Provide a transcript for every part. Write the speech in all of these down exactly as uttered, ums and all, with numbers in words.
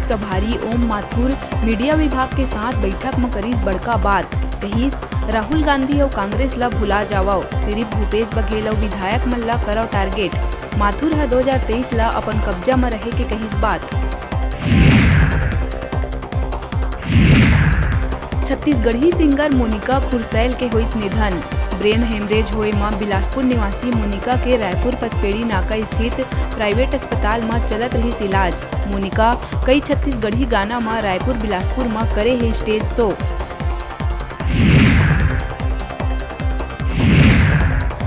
प्रभारी ओम माथुर मीडिया विभाग के साथ बैठक म करिस बड़का बात, कहिस, "राहुल गांधी अउ कांग्रेस ल भुला जावव, सिरिफ भूपेश बघेल अउ विधायक मन ल करव टारगेट।" माथुर ह दो हज़ार तेईस ल अपन कब्जा म रहे के कहिस बात। छत्तीसगढ़ी सिंगर मोनिका खुरसैल के होइस निधन। ब्रेन हेमरेज होए म बिलासपुर निवासी मोनिका के रायपुर पचपेड़ी नाका स्थित प्राइवेट अस्पताल म चलत रहिस इलाज। मोनिका कई छत्तीसगढ़ी गाना म रायपुर बिलासपुर म करे हे स्टेज शो।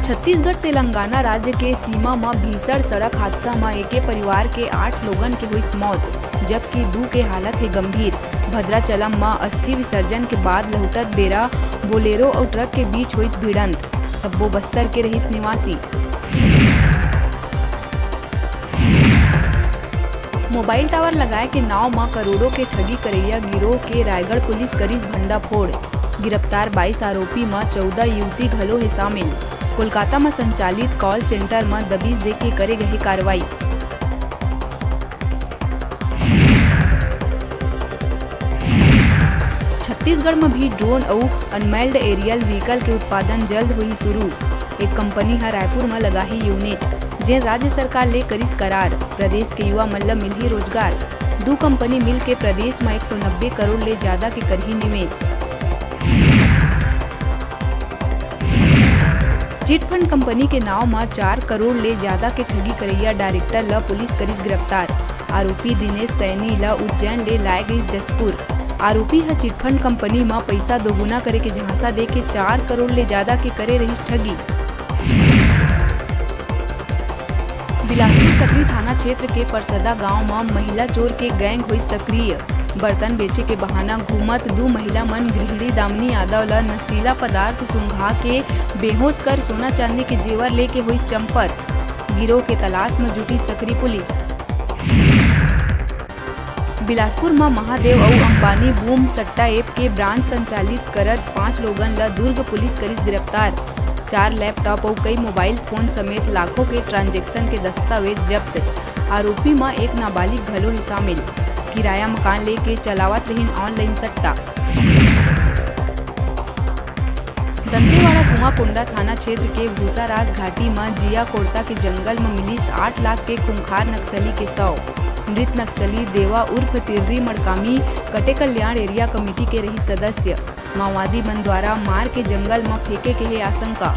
छत्तीसगढ़ तेलंगाना राज्य के सीमा म भीषण सड़क हादसा म एके परिवार के आठ लोगन के होइस मौत, जबकि दू के हालत हे गंभीर। भद्राचलम म अस्थि विसर्जन के बाद लहुटत बेरा बोलेरो अउ ट्रक के बीच होइस भिड़ंत। सब्बो बस्तर के रहिस निवासी। मोबाइल टावर लगाए के नाव म करोड़ों के ठगी करइया गिरोह के रायगढ़ पुलिस करिस भंडाफोड़। गिरफ्तार बाईस आरोपी म चौदह युवती घलो हे शामिल। कोलकाता म संचालित कॉल सेंटर म दबिश देके करे गए कार्रवाई। छत्तीसगढ़ म भी ड्रोन अउ अनमैन्ड एरियल व्हीकल के उत्पादन जल्द होही शुरू। एक कंपनी ह रायपुर म लगाही यूनिट, जेन राज्य सरकार ले करिस करार। प्रदेश के युवा मन ल मिलही रोजगार। दू कंपनी मिल के प्रदेश म एक सौ नब्बे करोड़ ले ज्यादा के करही निवेश। चिटफंड कंपनी के नाव म चार करोड़ ले ज्यादा के ठगी करइया डायरेक्टर ल पुलिस करिस गिरफ्तार। आरोपी दिनेश सैनी ल उज्जैन ले लाए गइस जशपुर। आरोपी ह चिटफंड कंपनी म पइसा दोगुना करे के झांसा दे के चार करोड़ ले ज्यादा के करे रहिस ठगी। बिलासपुर सकरी थाना क्षेत्र के परसदा गांव म महिला चोर के गैंग होइस सक्रिय। बर्तन बेचे के बहाना घूमत दू महिला मन गृहिणी दामिनी यादव ल नशीला पदार्थ सूंघा के बेहोश कर सोना चांदी के जेवर लेके होइस चंपत। गिरोह के तलाश म जुटिस सकरी पुलिस। बिलासपुर म महादेव अउ अंबानी बूम सट्टा ऐप के ब्रांच संचालित करत पांच लोगन ल दुर्ग पुलिस करिस गिरफ्तार। चार लैपटॉप अउ कई मोबाइल फोन समेत लाखों के ट्रांजैक्शन के दस्तावेज जब्त। आरोपी म एक नाबालिग घलो हे शामिल। किराया मकान लेके चलावत रहिन ऑनलाइन सट्टा। दंतेवाड़ा कुआंकोंडा थाना क्षेत्र के भूसाराज घाटी म जिया कोड़ता के जंगल म मिलिस आठ लाख के खूंखार नक्सली के शव। मृत नक्सली देवा उर्फ तिर्री मड़कामी कटेकल्याण एरिया कमेटी के रहिस सदस्य। माओवादी मन द्वारा मार के जंगल म फेंके के हे आशंका।